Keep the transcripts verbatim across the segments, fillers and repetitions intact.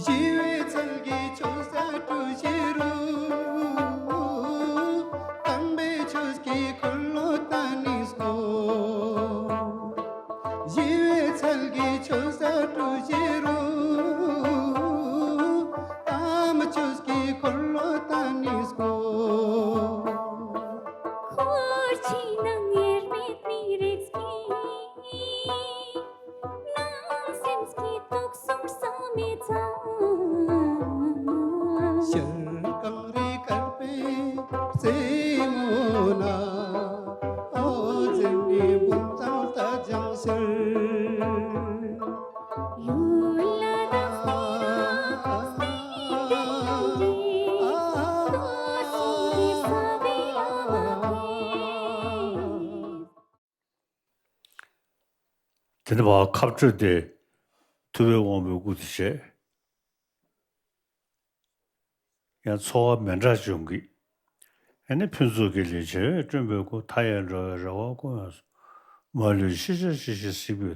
ཞི་བའི་ཚལ་གྱི་ཆོས་ས་གྲུ་བཞི་རུ། དམ་པའི་ཆོས་ཀྱི་འཁོར་ལོ་བརྡལ་ནས་སྐོར། ཞི་བའི་ཚལ་གྱི་ཆོས་ས་གྲུ་བཞི་རུ། དམ་ཆོས་ཀྱི་འཁོར་ལོ་བརྡལ་ནས་སྐོར། འཁོར་ཕྱི་ནང་དབྱེར་མེད་མི་རིགས་ཀྱི། ནང་སེམས་ཀྱི་དུག་གསུམ་བསམ་མི་ཚང་། ཤར་གངས་རི་དཀར་པོའི་རྩེ་མོ་ན། ཨོ་རྩེ་ནས་འབུམ་ཐང་རྟ་རྒྱང་ཤར། ཡུལ་ལ་རང་སྟེང་རང་སྟེང་ལྡན་གྱི། སྟོད་ཤིང་གི་ས་བོན་ལ་བབས། དེ་ནས་ཕར་ཁ་སྤྲོད་དེ་ཐུབ་པའི་དབང་པོའི་སྐུ་དེ་བྱས། ཡང་ཚོར་བ་མི་འདྲ་འབྱུང་གི། ཨ་ནི་ཕུན་ཚོགས་ཀྱི་ལས་བྱེད་པས་བསྐྲུན་པའི་སྐུ། མཐའ་ཡས་འགྲོ་བའི་རེ་བ་ཀུན་ཡོངས་སུ། མ་ལུས་ཤེས་བྱ་ཇི་བཞིན་གཟིགས་པའི།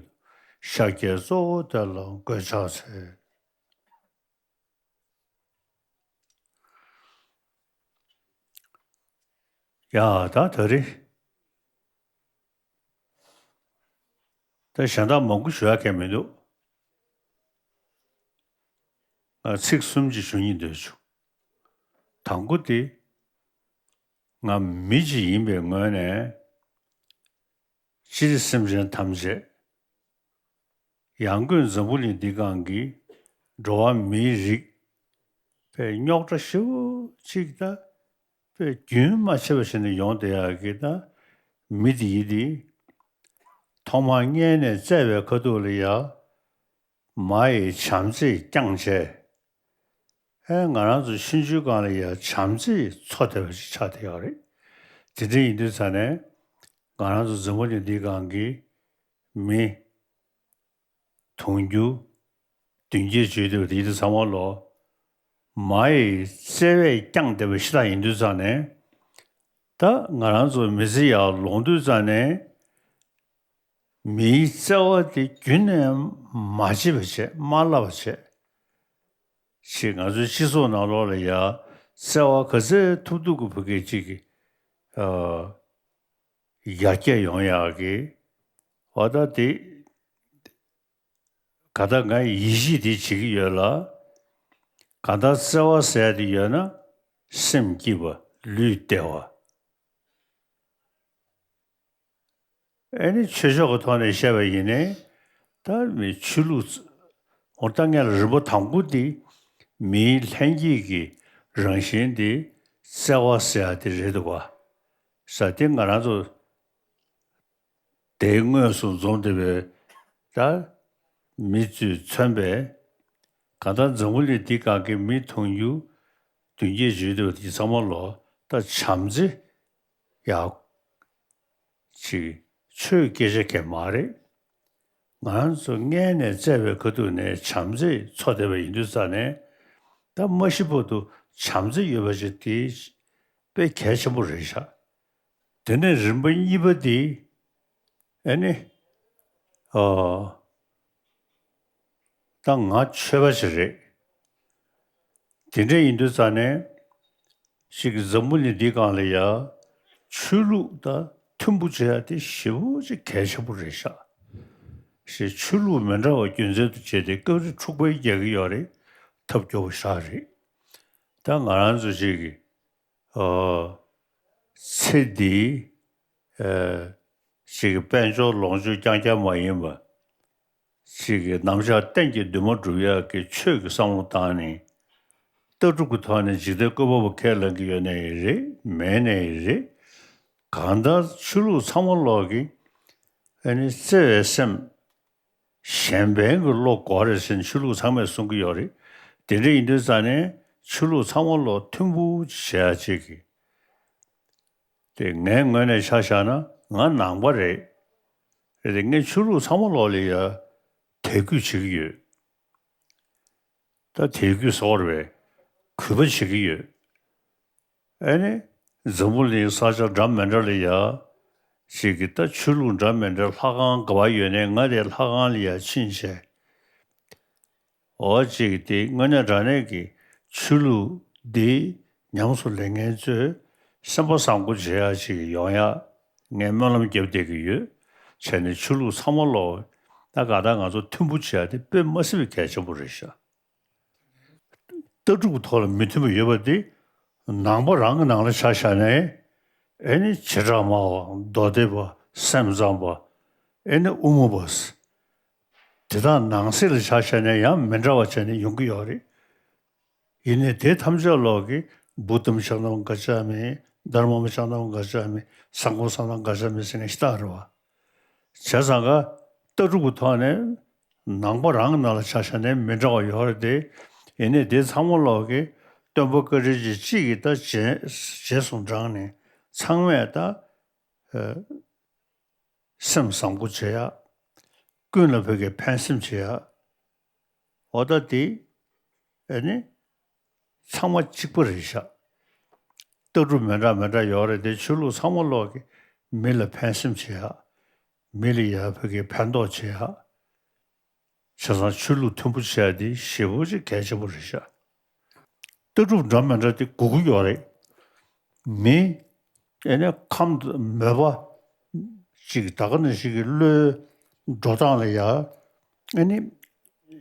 ཤཱཀྱའི་གཙོ་བོ་དེ་ལ་མགོས་ཕྱག་འཚལ། ཡ་ད་ད་རེས། ད་གཞན་དག་མང་པོ་ཞུ་ཡག་གང་མི་འདུག་ང་ཚིག་གསུམ་ཅིག་ཞུ་སྙིང་འདོད་བྱུང་། དང་པོ་དེ། ང་མི་ཅིག་ཡིན་པའི་ངོས་ནས། སྤྱིར་སེམས་ཅན་ཐམས་ཅད། ཡང་སྒོས་འཛམ་བུ་གླིང་འདི་སྒང་གི་འགྲོ་བ་མིའི་རིགས་དཔེ་རྙོག་དྲ་ཞེ་པོ་ཅིག་དང་དཔེ་རྒྱུན་མ་ཆད་པ་ཞིག་ནས་ཡོང་བསྡད་ཡག་གི། ད་མི་དེ་ཡིན་དེ་ཐོག་མར་མངལ་ནས་བཙས་པའི་ཁ་ཐུག་ལ་ཡ། མ་ཡི་བྱམས་བརྩེས་བསྐྱངས་བྱས། ཨེ་ང་རང་ཚོ་ཆུང་ཆུང་སྒང་ལ་ཡ་བྱམས་བརྩེས་འཚོ་བསྡད་པ་ཞིག་ཆགས་བསྡད་ཡོད་རེད། དེ་འདྲ་ཡིན་དུས་ཙང་ནས་ང་རང་ཚོ་འཛམ་བུ་གླིང་འདིའི་སྒང་གི་མི་དུང་ཕྱུར་བདུན་བརྒྱད་བརྗོད་བསྡད་པ་དེ་ཡིན་དུས་ཚང་མ་ལོ། མ་ཡི་བརྩེ་བས་བསྐྱངས་བསྡད་པ་ཞིག་ད་ཡིན་དུས་ཙང་ནས། ད་ང་རང་ཚོ་མི་ཚེ་ཡར་ལོངས་དུས་ཙང་ནས། མིའི་བརྩེ་བ་དེ་རྒྱུན་ནས་མ་བརྗེད་པ་བྱས། མ་བརླག་པ་བྱས། ཅིག་ང་ཚོའི་སྤྱི་ཚོགས་ནང་ལོགས་ལ་ཡ་བརྩེ་བ་ག་ཚད་ཐུབ་ཐུབ་ཀྱི་ཕ་གི་ཅིག་གི་ཨ་ཡར་རྒྱས་ཡོང་ཡག་གི། འོ་ད་དེ་ག་ད་ང་ཡིད་ཆེས་དེ་བྱེད་ཀྱི་ཡོད་ལ། གང་ལྟར་བརྩེ་བ་ཟེར་ཡག་དེ་ཡོད་ན་སེམས་སྐྱིད་པ། ལུས་བདེ་བ། ཨ་ནི་ཆོས་ཕྱོགས་ཀྱི་ཐོག་ནས་བཤད་པ་ཡིན་ནའི། ད་མི་ཆོས་ལུགས། འོ་ད་ངས་ལ་རིམ་པ་དང་པོ་འདི། མིའི་ལྷན་སྐྱེས་ཀྱི་རང་བཞིན་འདི་བརྩེ་བ་ཟེར་ཡག་དེ་རེད་འདུག་པ། ས་དེ་ང་རང་ཚོ་དེའི་དངོས་སུ་འཛོམས་བསྡད་པའི་ད་མི་ཚོས་མཚོན་པའི། གང་ལྟར་འཛམ་བུ་གླིང་འདི་སྒང་གི་མི་དུང་ཕྱུར་བདུན་བརྒྱད་བརྗོད་བསྡད་པ་དེ་ཚང་མ་ལོ། ད་བྱམས་བརྩེ་ཡག་ཅིག་ཆོས་སྐད་ཆ་གང་མ་རེད། ང་རང་ཚོ་མངལ་ནས་བཙས་པའི་ཁ་ཐུག་ནས་བྱམས་བརྩེས་འཚོ་བསྡད་པ་ཡིན་དུས་ཙང་ནས། ད་མ་ཤི་བར་དུ་བྱམས་བརྩེ་ཡོད་པ་ཞིག་དེ་དཔེ་གལ་ཆེན་པོ་རེད་ཤག་དེ་ནས་རིམ་པ་གཉིས་པ་དེ། ཨ་ནི། ཨོ། ད་ང་ཆོས་པ་ཞིག་རེད། དེ་འདྲ་ཡིན་དུས་ཙང་ནས། ཅིག་འཛམ་བུ་གླིང་འདི་སྒང་ལ་ཡ། ཆོས་ལུགས་དང་མཐུན་པོ་བྱེད་ཡག་དེ་ཞེ་པོ་ཅིག་གལ་ཆེན་པོ་རེད་ཤག་ཞེས་ཆོས་ལུགས་མི་འདྲ་བ་རྒྱུ་མཚན་དུ་བྱས་ཏེ་སྐབས་རེ་འཁྲུག་པ་རྒྱག་གི་ཡོད་རེད། ཐབས་སྐྱོ་པོ་ཞེ་དྲག་རེད། ད་ང་རང་ཚོ་ཅིག་གི་ཨོ། ཚེ་འདིའི་ཨེ། ཅིག་གི་དཔལ་འབྱོར་ལོངས་སྤྱོད་རྐྱང་རྐྱང་མ་ཡིན་པ། ཅིག་གི་ནམ་ཞག་གཏན་གྱི་འདུན་མ་སྒྲུབ་ཡག་གི་ཆོས་ཀྱི་བསམ་བློ་བཏང་ནས། ལྟ་གྲུབ་ཀྱི་ཐོག་ནས་འཇིག་རྟེན་བཀོད་པ་པོ་ཁས་ལེན་གྱི་ཡོད་ནའི་རེད། མེད་ནའི་རེད། གང་ལྟར་ཆོས་ལུགས་ཚང་མ་ལོག་གི་ཨ་ནི་བརྩེ་བའི་སེམས། གཞན་ཕན་གྱི་བློ་དགོས་རེད་ཟེར་ནས་ཆོས་ལུགས་ཚང་མས་གསུང་གི་ཡོད་རེད། དེ་འདྲ་ཡིན་དུས་ཙང་ནས་ཆོས་ལུགས་ཚང་མ་ལོག་མཐུན་པོ་བྱེད་ཡག་ཅིག་གི། དེ་ངའི་ངོས་ནས་ཆ་བཞག་ན་ང་ནང་པ་རེད། རེད་དེ་ངས་ཆོས་ལུགས་ཚང་མ་ལོག་ལ་ཡ་དད་གུས་བྱེད་ཀྱི་ཡོད། ད་དད་གུས་ཟེར་བ་རེད་པས། གུས་པ་བྱེད་ཀྱི་ཡོད། ཨ་ནི། འཛམ་བུ་གླིང་ས་ཆ་འདྲ་མི་འདྲ་ལ་ཡ། ཞིག་གི་ད་ཆོས་ལུགས་འདྲ་མི་འདྲ་ལྷ་ཁང་ག་པར་ཡོད་ནའི་ང་དེ་ལྷ་ཁང་ལ་ཡ་ཕྱིན་བྱས། འོ་ཅིག་དེ་དངོས་གནས་དྲང་གནས་ཀྱི་ཆོས་ལུགས་འདི་ཉམས་སུ་ལེན་མཁན་ཚོས་སེམས་པ་བཟང་པོ་བྱེད་ཡག་ཅིག་ཡོང་ཡག་ངས་སྨོན་ལམ་བརྒྱབ་བསྡད་ཀྱི་ཡོད། བྱས་ནས་ཆོས་ལུགས་ཚང་མ་ལོག་ད་ག་ད་ང་ཚོ་མཐུན་པོ་བྱེད་ཡག་དེ་དཔེ་མ་སྲིད་པའི་གལ་ཆེན་པོ་རེད་ཤག་ལྟ་གྲུབ་ཐོག་ལ་མི་མཐུན་པ་ཡོད་པ་འདི་ནང་པ་རང་གི་ནང་ལ་ཆ་བཞག་ནས་ཨེ་ནི་བྱེ་བྲག་སྨྲ་བ། མདོ་སྡེ་པ། སེམས་ཙམ་པ། ཨེ་ནི་དབུ་མ་པ། དེ་དག་ནང་གསེས་ལ་ཆ་བཞག་ནས་ཡང་མི་འདྲ་བ་བྱས་ནས་ཡོང་གི་ཡོད་རེད། ཡིན་ནའི་དེ་ཐམས་ཅད་ལོག་གི་བུདྡྷམ་ཤཱནྟམ་ག་ཅ་མི། དྷརྨམ་ཤཱནྟམ་ག་ཅ་མི། སངྒྷམ་ཤཱནྟམ་ག་ཅ་མི་ཟེར་མཁན་ཞིག་ད་རེད་བ། བྱས་ཙང་ཀ་ལྟ་གྲུབ་ཀྱི་ཐོག་ནས་ནང་པ་རང་གི་ནང་ལ་ཆ་བཞག་ནས་མི་འདྲ་བ་ཡོད་རེད་དེ། ཡིན་ནའི་དེ་ཚང་མ་ལོག་གི་སྟོན་པ་བཀའ་དྲིན་ཅན་གཅིག་གིས་ད་རྗེས་རྗེས་སུ་འབྲངས་ནས་ཚང་མས་ད་ཨ་སེམས་བཟང་པོ་བྱེད་ཡག་ཀུན་ལ་བོད་ཀྱི་ཕན་སེམས་བྱེད་ཡག་འོ་ད་དེ་ཨ་ནི་ཚང་མ་གཅིག་པ་རེད་ཤག་ལྟ་གྲུབ་མི་འདྲ་མི་འདྲ་ཡོད་རེད་དེ། ཆོས་ལུགས་ཚང་མ་ལོག་གི་མི་ལ་ཕན་སེམས་བྱེད་ཡག་མི་ལ་ཡར་བོད་ཀྱི་ཕན་ཐོགས་བྱེད་ཡག་བྱས་ཙང་ཆོས་ལུགས་མཐུན་པོ་བྱས་ཏེ་ཞེ་པོ་ཅིག་གལ་ཆེན་པོ་རེད་ཤག་ལྟ་གྲུབ་འདྲ་མི་འདྲ་དེ་དགོས་ཀྱི་ཡོད་རེད། མི་ཨེ་ནི་ཁམས་མོས་པ་ཅིག་ད་ག་ནང་བཞིན་གྱི་བློའི་འགྲོ་སྟངས་ལ་ཡ་ཨེ་ནི་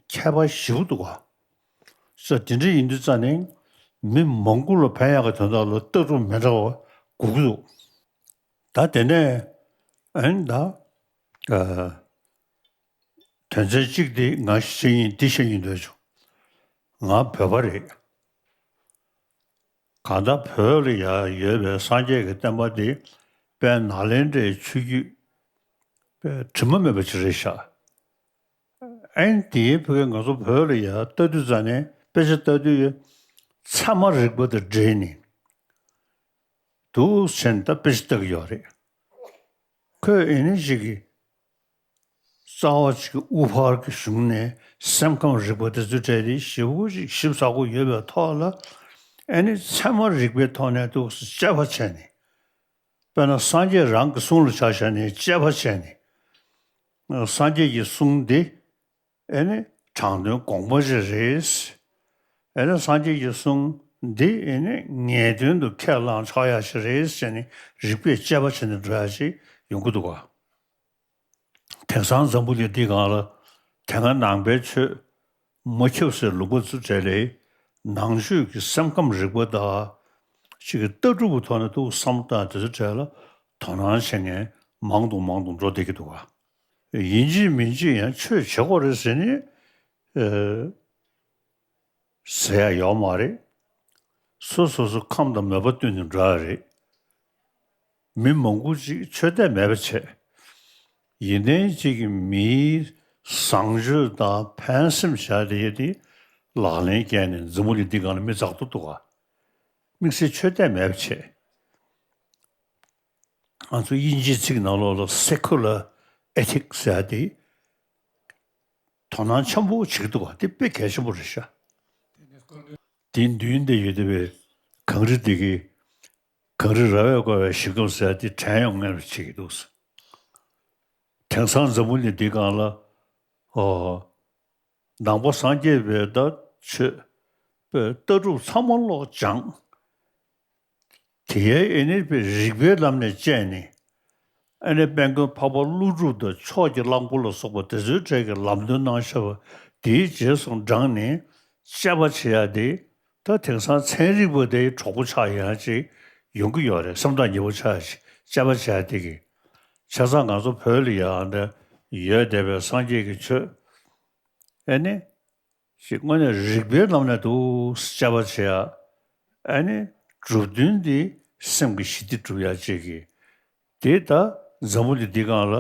ཁྱད་པར་ཞེ་པོ་འདུག་ག་ས་དེ་འདྲ་ཡིན་དུས་ཙ་ནས་མི་མང་པོ་ལ་ཕན་ཡག་གི་དོན་དག་ལ་ལྟ་གྲུབ་མི་འདྲ་བ་དགོས་ཀྱི་འདུག་ད་དེ་ནས་ཨེ་ནི་ད་ཨ། དོན་ཚན་གཅིག་དེ་ང་བཤད་ཡིན་འདི་བཤད་ཡིན་འདོད་བྱུང་། ང་བོད་པ་རེད། གང་ལྟར་བོད་ལ་ཡ་ཡོད་པའི་སངས་རྒྱས་ཀྱི་བསྟན་པ་འདི་དཔལ་ནཱ་ལེནྡྲའི་ཆོས་བརྒྱུད་དཔེ་དྲི་མ་མེད་པ་ཅིག་རེད་ཤག་ཨེ་ནི་དེའི་བོད་ང་ཚོ་བོད་ལ་ཡ་ལྟ་དུས་ཙ་ནས་དཔེ་ཆ་ལྟ་དུས་ཚད་མ་རིག་པ་དང་འབྲེལ་ནས་འདུག་བྱས་ནས་ད་དཔེ་ཆ་ལྟ་གི་ཡོད་རེད། ཁོས་ཨེ་ནི་ཞིག་གི་རྩ་བ་ཅིག་གི་དབུ་ཕར་གྱི་གཞུང་ནས་སེམས་ཁམས་རིག་པ་དེ་ཚོའི་གྲས་དེ་ཞེ་པོ་ཅིག་ཞིབ་ཚགས་པོ་ཡོད་པའི་ཐོག་ལ། ཨེ་ནི་ཚད་མ་རིག་པའི་ཐོག་ནས་འདུག་སེ་དཔྱད་པ་བྱས་ནས། དཔེར་ན་སངས་རྒྱས་རང་གི་གསུང་ལ་ཆ་བཞག་ནས་དཔྱད་པ་བྱས་ནས། སངས་རྒྱས་ཀྱི་གསུང་འདི་ཨེ་ནི་དྲང་དོན་དགོངས་པ་ཞིག་རེད། ཨེ་ནི་སངས་རྒྱས་ཀྱི་གསུང་འདི་ཨེ་ནི་ངེས་དོན་དུ་ཁས་བླངས་ཆོག་ཡག་ཞིག་རེད་ཟེར་ནས་རིགས་པས་དཔྱད་པ་བྱས་ནས་འགྲོ་ཡག་ཅིག་ཡོང་གི་འདུག་ག་དེང་སང་འཛམ་བུ་གླིང་འདི་སྒང་ལ་དེ་སྔ་ནང་པའི་ཆོས་མ་ཁྱབ་སའི་ལུང་པ་ཚོ་གྲས་ལས་ནང་ཆོས་ཀྱི་སེམས་ཁམས་རིག་པ་དང་ཅིག་གི་ལྟ་གྲུབ་ཀྱི་ཐོག་ནས་འདུག་བསམ་བློ་བཏང་དེ་ཚོ་གྲས་ལ་དོ་སྣང་བྱེད་མཁན་མང་དུ་མང་དུ་འགྲོ་བསྡད་ཀྱི་འདུག་ག་ཡིན་གཅིག་མིན་གཅིག་ཡང་ཆོས་བྱེད་དགོས་རེད་ཟེར་ནས་ཨེ། ཟེར་ཡག་ཡོད་མ་རེད། སོ་སོ་སོ་ཁམས་དང་མོས་པ་བསྟུན་ནས་འགྲོ་ཡག་རེད། མི་མང་པོ་ཅིག་ཆོས་དད་མེད་པ་བྱས། ཡིན་ནའི་ཅིག་གི་མིའི་བཟང་སྤྱོད་དང་ཕན་སེམས་བྱ་དེ་དེ་ལག་ལེན་བསྟར་ནས་འཛམ་བུ་གླིང་འདི་སྒང་ལ་མི་འཛག་ཏུ་འདུག་ག་དམིགས་བསལ་ཆོས་དད་མེད་པ་བྱས། ང་ཚོ་དབྱིན་ཇིའི་ཚིག་ནང་ལོགས་ལ་secular ethics ཟེར་ཡག་དེ། དོ་སྣང་ཆེན་པོ་བྱེད་ཀྱི་འདུག་ག་དེ་དཔེ་གལ་ཆེན་པོ་རེད་ཤག་དེའི་མདུན་དེ་ཡོད་བསྡད་པའི་གངས་རི་འདི་གིས་གངས་རི་ར་བས་བསྐོར་བའི་གཞི་ཁམས་ཟེར་ཡག་དེ་དྲན་ཡོང་ངེས་པ་བྱེད་ཀྱི་འདུག་དེང་སང་འཛམ་བུ་གླིང་འདི་སྒང་ལ་ཨོ་ནང་པ་སངས་རྒྱས་པའི་ད་ཆོས་པའི་ལྟ་གྲུབ་ཚང་མ་ལོག་སྦྱངས། དེའི་ཨེ་ནི་པའི་རིགས་པའི་ལམ་ནས་དཔྱད་ནས། ཨེ་ནི་དཔལ་མགོན་འཕགས་པ་ཀླུ་སྒྲུབ་དང་ཕྱོགས་ཀྱི་གླང་པོ་ལ་སོགས་པ་དེ་ཚོའི་གྲས་ཀྱི་ལམ་སྟོན་གནང་བཞག་པ་དེའི་རྗེས་སུ་འབྲངས་ནས་དཔྱད་པ་བྱེད་ཡག་དེ། ད་དེང་སང་ཚན་རིག་པ་དེའི་གྲོགས་པོ་ཆགས་ཡག་ཅིག་ཡོང་གི་ཡོད་རེད། སེམས་ཐག་ཉེ་པོ་ཆགས་ཡག་ཅིག་དཔྱད་པ་བྱེད་ཡག་དེ་གི། བྱས་ཙང་ང་ཚོ་བོད་ལ་ཡང་འདི་ཡོད་བསྡད་པའི་སངས་རྒྱས་ཀྱི་ཆོས། ཨེ་ནི། ཞེས་དངོས་གནས་རིགས་པའི་ལམ་ནས་འདུག་དཔྱད་པ་བྱེད་ཡ། ཨ་ནི་གྲུབ་དོན་འདི་སེམས་ཀྱི་ཞི་བདེ་སྒྲུབ་ཡ་ཅིག་གི། དེ་ད་འཛམ་བུ་གླིང་འདི་སྒང་ལ་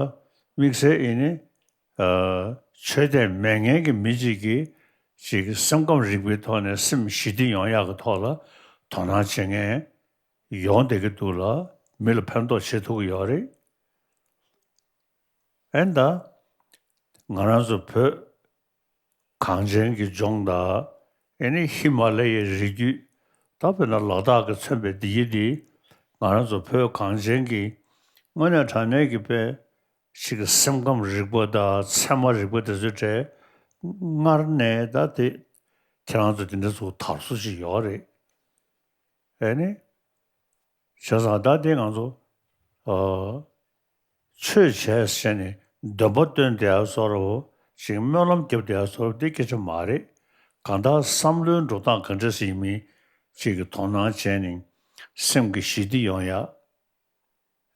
དམིགས་བསལ་ཨེ་ནི་ཨ་ཆོས་དད་མེད་མཁན་གྱི་མི་གཅིག་གིས་ཅིག་གི་སེམས་ཁམས་རིག་པའི་ཐོག་ནས་སེམས་ཞི་བདེ་ཡོང་ཡག་གི་ཐོག་ལ་དོ་སྣང་བྱེད་མཁན་ཡོང་བསྡད་ཀྱི་འདུག་ལ། མི་ལ་ཕན་ཐོགས་བྱེད་ཐུབ་ཀྱི་ཡོད་རེད། ཨེ་ད་ང་རང་ཚོ་བོད་གངས་ཅན་གྱི་ལྗོངས་དང་། ཨེ་ནི་ཧི་མ་ལ་ཡའི་རི་རྒྱུད། ད་དཔེར་ན་ལ་དྭགས་ཀྱིས་མཚོན་པའི་འདི་ཡི་འདི། ང་རང་ཚོ་བོད་གངས་ཅན་གྱི་དངོས་གནས་དྲང་གནས་ཀྱི་དཔེ་ཞིག་གི་སེམས་ཁམས་རིག་པ་དང་ཚད་མ་རིག་པ་དེ་ཚོའི་གྲས་ སྔར་ནས་ད་དེ་ཁྱེད་རང་ཚོ་དེ་འདྲ་ཚོ་དར་སྲོལ་ཅིག་ཡོད་རེད། ཨེ་ནི། བྱས་ཙང་ད་དེ་ང་ཚོ་ཨ། ཆོས་བྱས་ཟེར་ནས་འདོན་པ་བཏོན་བསྡད་ཡ་བཟོ་འདྲ་བོ་ཅིག་སྨོན་ལམ་རྒྱབ་བསྡད་ཡ་བཟོ་འདྲ་བོ་དེ་སྐད་ཆ་མ་རེད། གང་ལྟར་བསམ་བློའི་འགྲོ་སྟངས་ག་འདྲ་ཞིག་ཡིན་མིན་ཅིག་གི་དོ་སྣང་བྱས་ནས་སེམས་ཀྱི་ཞི་བདེ་ཡོང་ཡ།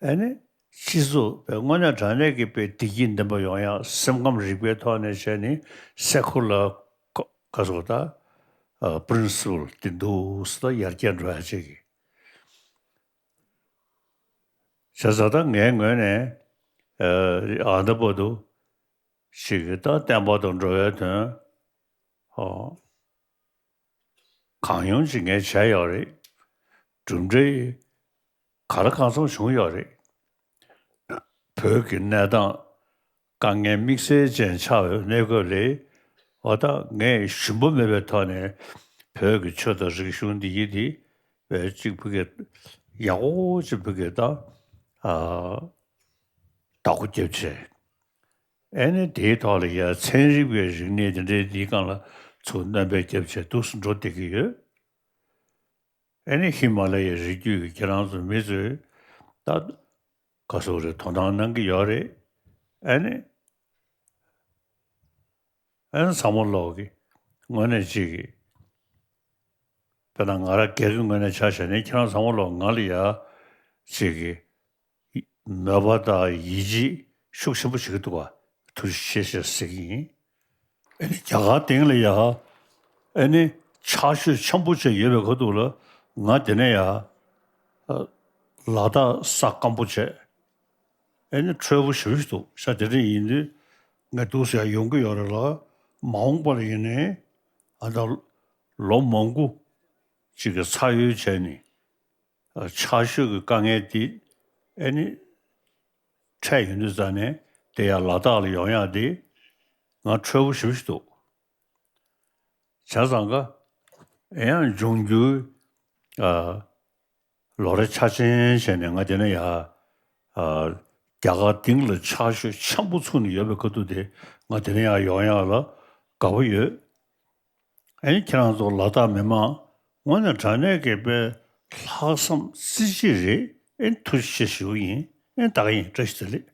ཨ་ནི་སྤྱི་ཚོགས་པའི་དངོས་གནས་དྲང་གནས་ཀྱི་པའི་བདེ་སྐྱིད་ལྡན་པ་ཡོང་ཡ། སེམས་ཁམས་རིག་པའི་ཐོག་ནས་བྱས་ནས་སེ་ཁུ་ལར་ག་སོ་ད་པི་རིན་སི་པལ་དེ་འདུག་སེ་ད་ཡར་རྒྱས་འགྲོ་ཡ་ཅིག་གི་བྱས་ཙང་ད་ངའི་ངོས་ནས་ཨ་ད་བར་དུ་ཞིག་གི་ད་བསྟན་པ་དང་འགྲོ་བའི་དོན་ཨོ་གང་ཡོང་ཅིག་ངས་བྱས་ཡོད་རེད། གྲུབ་འབྲས་ག་ལ་གང་འཚམ་བྱུང་ཡོད་རེད། བོད་ཀྱི་གནས་སྟངས་དཀའ་ངལ་དམིགས་བསལ་ཅན་ཆགས་པའི་གནས་སྐབས་ལ་འོ་ད་ངས་ཞུམ་པ་མེད་པའི་ཐོག་ནས་བོད་ཀྱི་ཆོས་དང་རིག་གཞུང་འདི་ཡིད་དེ་བས་གཅིག་བུ་གས་ཡག་པོ་ཅིག་བུ་གས་ད་ཨ་བདག་པོ་རྒྱབ་བྱས། ཨེ་ནི་དེའི་ཐོག་ལ་ཡ་ཚན་རིག་པའི་རིག་གནས་དེ་འདྲའི་འདིའི་སྒང་ལ་ཚུར་སྣོན་པ་རྒྱབ་བྱས་འདུག་སེ་འགྲོ་བསྡད་ཀྱི་ཡོད། ཨེ་ནི་ཧི་མ་ལ་ཡའི་རི་རྒྱུད་ཀྱི་ཁྱེད་རང་ཚོ་མི་ཚོས་ད་ག་སོག་རེ་དོ་སྣང་གནང་གི་ཡོད་རེད། ཨེ་ནི་ཨེ་ནི་ཚང་མ་ལོག་གི་དངོས་གནས་ཅིག་གི་དཔེར་ན་ང་རང་སྒེར་གྱི་ངོས་ནས་ཆ་བཞག་ནས་ཁྱེད་རང་ཚང་མ་ལོག་ང་ལ་ཡ་ཅིག་གི་མོས་པ་དང་ཡིད་ཆེས་ཤུགས་ཆེན་པོ་བྱེད་ཀྱི་འདུག་ག་ཐུགས་རྗེ་ཆེ་ཞེས་ཟེར་གྱི་ཡིན། ཨེ་ནི་རྒྱ་གར་སྟེང་ལ་ཡ། ཨེ་ནི་ཕྱག་ཤུལ་འཆམ་པོ་བྱས་ཡོད་པའི་ཁ་ཐུག་ལ་ང་དེ་ནས་ཡ། ལ་དྭགས་ས་སྐམ་པོ་བྱས། ཨེ་ནི་འཕྲོད་པོ་ཞེ་པོ་ཞིག་འདུག་ཤག་དེ་འདྲ་ཡིན་དུས་ངས་འདུག་སེ་ཡ་ཡོང་གི་ཡོད་རེད་ལ། མ་འོངས་པ་ལ་ཡིན་ནའི་ཨ་ད་ལོ་མང་པོ་ཅིག་གི་ཚ་ཡོལ་བྱས་ནས། ཕྱག་ཤུལ་གྱི་དཀའ་ངལ་འདི་ཨེ་ནི་འཕྲད་ཡོང་དུས་ཙ་ནས་དེ་ཡང་ལ་དྭགས་ལ་ཡོང་ཡག་འདི་ང་འཕྲོད་པོ་ཞེ་པོ་ཞིག་འདུག་བྱས་ཙང་ཀ་ཨེ་ཡང་འབྱུང་འགྱུར་ཨ་ལོ་རེ་འཆར་ཅན་བྱས་ནས་ང་དེ་ནས་ཡ་ཨ་རྒྱ་གར་སྟེང་ལ་ཕྱག་ཤུལ་འཆམ་པོ་ཚུགས་ནས་ཡོད་པའི་ཁ་ཐུག་དེ་ང་དེ་ནས་ཡང་ཡོང་ཡག་ལ་དགའ་པོ་ཡོད། ཨེ་ཁྱེད་རང་ཚོ་ལ་དྭགས་མི་མང་དངོས་གནས་དྲང་གནས་ཀྱི་དཔེ་ལྷག་བསམ་རྩེ་གཅིག་རེད། ཨེ་ཐུགས་རྗེ་ཆེ་ཞུ་གི་ཡིན། ཨེ་ད་ག་ཡིན། བཀྲ་ཤིས་བདེ་ལེགས།